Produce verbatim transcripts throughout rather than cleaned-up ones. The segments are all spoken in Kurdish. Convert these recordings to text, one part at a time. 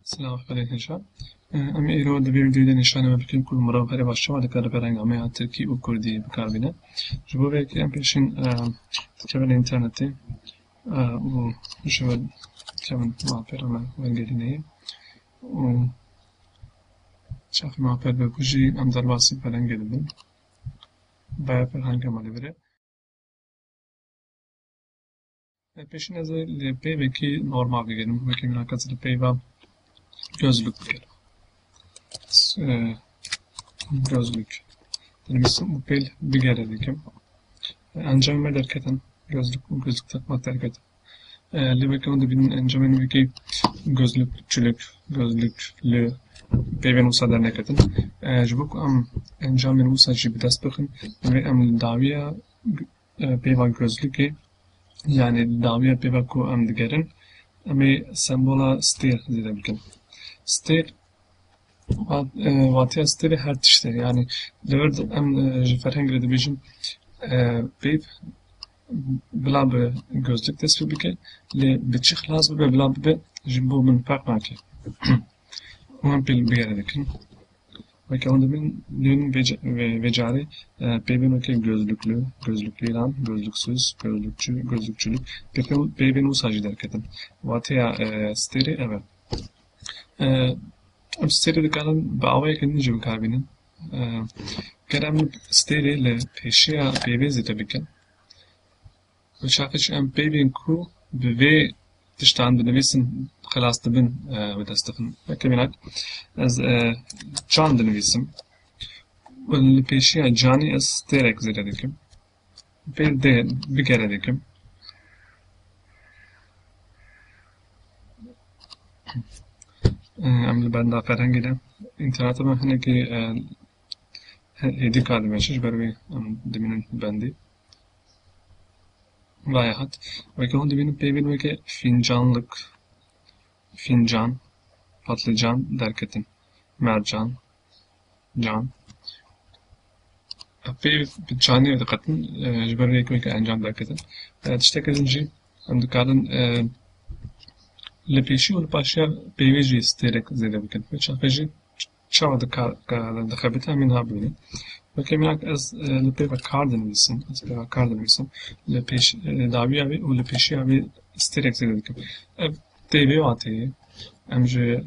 Silav xelê hêja. Em ê îro di vê vîdeoyê de nîşanê we bikin ku mirov herê baş çawa dikare pêrenga me ya tirkî û kurdî bi kar bîne. Ji bo vê yekê em pêşîn, e, dikevin înternetê, e, û ji we dikevin malpera me wergerîneyê û çaxê malper be ku jî em derbasî pêrengê dibin. Be pêrengê me li vir e. E, pêşîn ez ê li peyvekî normal bigerim. Wekî mînak ez li peyva gözlük bigerim. S-, e, gözlük. Dinivîsim û pêl bigere dikim. E, encamê me derketin. Gözlük, gözlük takmak derketin. E, lê weke hûn dibînin encamên wekî gözlükçülük, gözlüklü peyvên wisa derneketin. E, ji bo ku em encamên wisa jî bi dest bixin, divê em li dawiya e, peyva gözlükê, yanî dawiya peyva ku em digerin, em ê sembola stêr zêde bikin. Stêr, wa-, e, watiya stêrê her tişt e. Yanî li vir de em, e, ji ferhengê re dibêjin, e, peyv bila bi gözlük dest pê bike, lê bi çi xilas bibe, bila bibe, ji bo min ferq nake. Û em pêl bigere dikin. Weke hûn dibînin, dibînin vê ca-, vê, vê carê, e, peyvên weke gözlüklü, gözlüklü yılan, gözlüksüz, gözlükçü, gözlükçülük, peyvên, peyvên wisa jî derketin. Wateya, e, stêrê ev e. E, em stêrê dikarin bi awayeke din jî bi kar bînin. E, ger em stêrê li pêşiya peyvê zêde bikin, Bi çaxê jî em peyvên ku bi vê tiştan dinivîsin, xilas dibin, e, bi dest dixin. Weke mînak, ez, e, can dinivîsim. Û li pêşiya canî ez stêrek zêde dikim. Pê dê bigere dikim. E, em li benda ferhengê de. Înterneta me hinekî, e, he-, hêdî kar dimeşe, ji ber wê em dimînin bendî. Vaya hat. Weke hûn dibînin peyvên weke fîncanlik, fîncan, patlıcan derketin. Mercan, can. Ev peyv bi canê diqetin, e, ji ber weke weke encam derketin. E, tiştekî din jî em dikarin, e, li pêşî û li paşiya peyvê jî stêrek zêde bikin. Wê çaxê jî çawa dikar, ka-, dixebite, em ê niha bibînin. Weke mînak ez, e, li peyva kar dinivîsim, ez peyva kar dinivîsim, li pêş, e, dawiya wê û li pêşiya wê stêrek zêde dikim. Ev tê vê wateyê, em ji,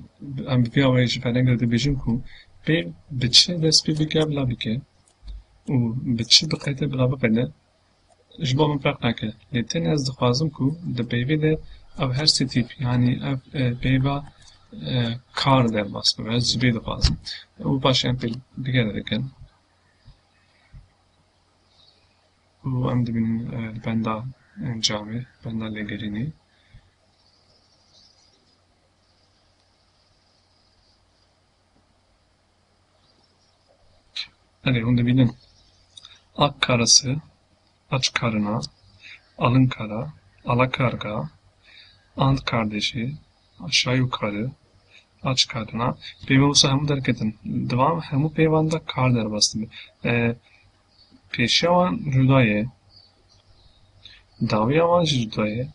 em bi vê awayê ji ferhengê re dibêjin ku peyv bi çi dest pê bike, bila bike û bi çi biqede, bila biqede, ji bo min ferq nake. Lê tenê ez dixwazim ku di peyvê de ev her sê tîp, yanî ev, e, peyva, e, kar derbas bibe. Ez ji vê dixwazim. Û paşê em pêl bigere dikin. Û em dibînin, e, li benda encamê, benda lêgerînê. Erê, hûn dibînin. Ak karısı, aç karına, alın kara, ala karga, ant kardeşi, aşağı yukarı, aç karına. Peyvên wisa hemû derketin. Di van hemû peyvan de kar derbas dibe. E, pêşiya wan cuda ye. Dawiya wan jî cuda ye.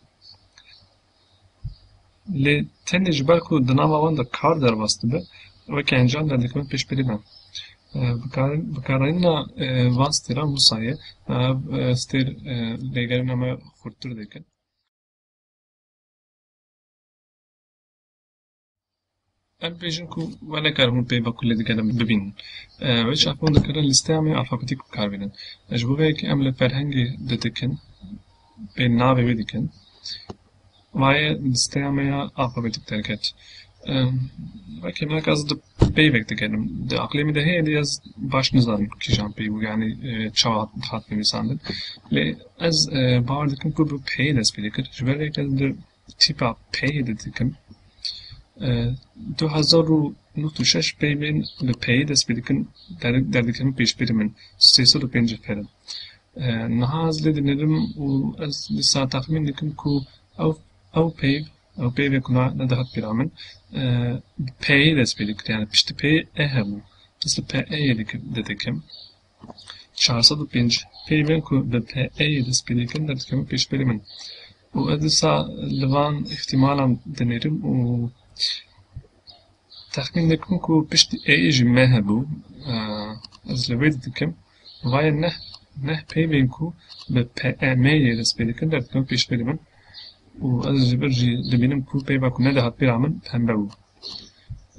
Lê tenê ji ber ku di nava wan de kar derbas dibe, weke encam derdikevin pêşberî me. E, bikar-, bikarîna, e, van stêran wisa ye, ev, e, stêr, e, lêgerîna me xurttir dikin. Em bêjin ku we nekaribûn peyva ku lê digere bibînin. E, wê çaxê hûn dikarin lîsteya me alfabetîk bi kar bînin. E, ji bo vê yekê em li ferhengê didikin, pê navê wê dikin. Vaye lîsteya me ya alfabetîk derket. E, wekî mînak ez di peyvek digerim. Di aqlê min de heye, lê ez baş nizanim kîjan peyv bû, yanî, e, çawa hat nivîsandin. Lê ez, e, bawer dikim ku bi peyê dest pê dikir. Ji ber vê yekê ez di tîpa peyê de dikim. E, du hezar û nod û şeş peyvên li peyê dest pê dikin, der-, derdikevin pêşberî min, sê sed û pêncî per in. E, niha ez lê dinêrim û ez dîsa texmîn dikim ku ew, ew peyv, ew peyvê ku na-, nedihat bîra min, e, bi peyê dest pê dikir, yani piştî peyê e hebû. Ez li peyê dikim, didikim. Çar sed û pêncî peyvên ku bi P E yê dest pê dikin, derdikevin pêşberî min. Û ez dîsa li van îhtimalan dinêrim û Texmîn dikim ku piştî ê jî me hebû. E, ez li wê dikim. Vayê neh, neh peyvên ku bi P E M yê dest pê dikin, derdikevin pêş pê dibin. Û ez ji vir jî dibînim ku peyva ku nedihat bîra min pembe bû.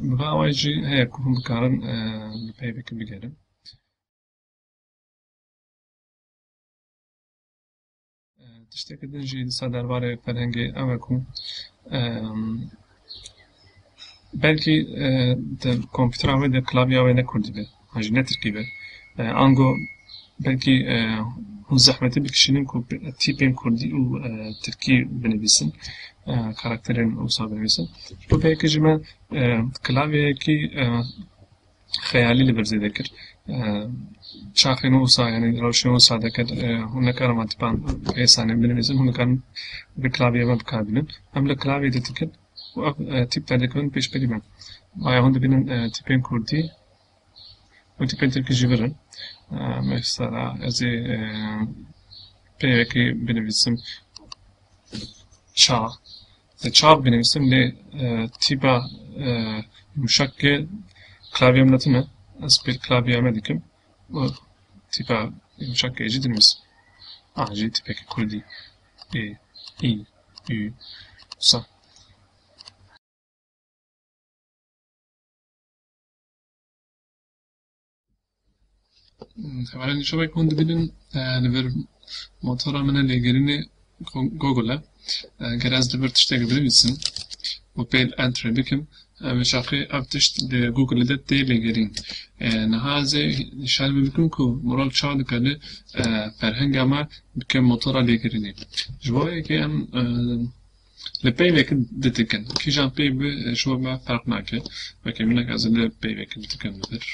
Bi vê awayî jî heye ku hûn bikarin, e, bi peyvekî bigerin. E, tiştekî din jî dîsa derbarê ferhengê ew e ku, em, belkî, e, di kompîtera wê de klavya wê ne kurdî be, an jî ne tirkî be. E, ango belkî, e, hûn zehmetî bikişînin ku tîpên kurdî û, e, tirkî binivîsin, e, karakterên wisa binivîsin. Ji bo vê yekê jî me, e, klavyeyekî, e, xeyalî li vir zêde kir. E, çaxên wisa, yanî rewşên wisa dikir, e, hûn nikarin van tîpan pê sanê binivîsin, hûn nikarin bi klavyê ve bikar bînin. Em li klavyê dê dikin û ev, e, tîp derdikevin pêşberî me. Vaya hûn dibînin, e, tîpên kurdî û tîpên tirkî jî vir in. E, mesela ez ê, e, peyvekê binivîsim. Ça. Li çav binivîsim lê, e, tîpa, e, yumşakê klavyem ne tune. Ez pêl klavyeya me dikim. Û tîpa yumşakê jî dinivîsim. A jî tîpekî kurdî. Ê, î, ü, sa. Hevalên, şevek hûn dibînin, e, li vir motora min e lêgerînê Go-, Google e. E, ger ez li vir tiştek binivîsim û pêl entry bikim, e, bi şaxê ev tişt li Google de tê lêgerîn. E, niha ez ê nîşan bikim ku moral çawa dikare, e, ferhenga me bike motora lêgerînê. Ji bo yekê em, e, Li peyvekî didikin. Kîjan peyv be, ji bo me ferq nake. Weke minak ez li peyvekî didikim li vir.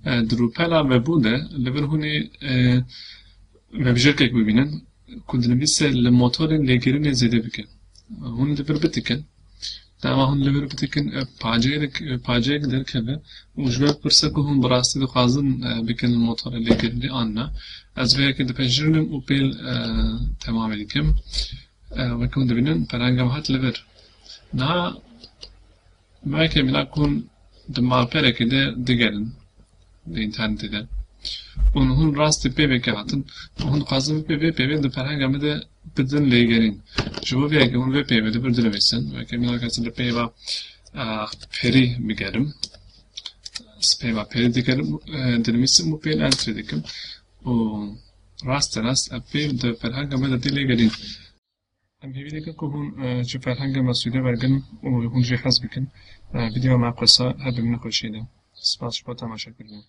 E, di rûpela vebû de li vir hûn ê, e, vebijêrkek bibînin ku dinivîse li motorên lêgerînê zêde bike. Hûn li vir bidikin. Dema hûn li vir bidikin, e, paceyek, e, paceyek derkeve û ji ber pirse ku hûn bi rastî dixwazin, e, bikin motorê lêgerînê an na, ez vê yekê dipejirînim û pêl, e, temamê dikim. E, weke hûn dibînin, ferhenga me hat li vir. Niha belkî mînak hûn di malperekê de digerin. Di înternetê de. Û hûn rastî peyvekê hatin. Û hûn dixwazin vê peyvê, peyvê di ferhenga me de bidin lêgerîn. Ji bo vê yekê hûn vê peyvê di vir dinivîsin. Weke mînak ez li peyva, e, perî bigerim. Ez peyva perî digerim, e, dinivîsim û pêl entry dikim. Û rasterast ev peyv di ferhenga me de tê lêgerîn. Em hêvî dikin ku hûn, e, ji ferhenga me sûde wergirin û hûn jê hez bikin. E, vîdyoya me qesa, her bi min xweşiyê de. Spas ji bo temaşekirinê.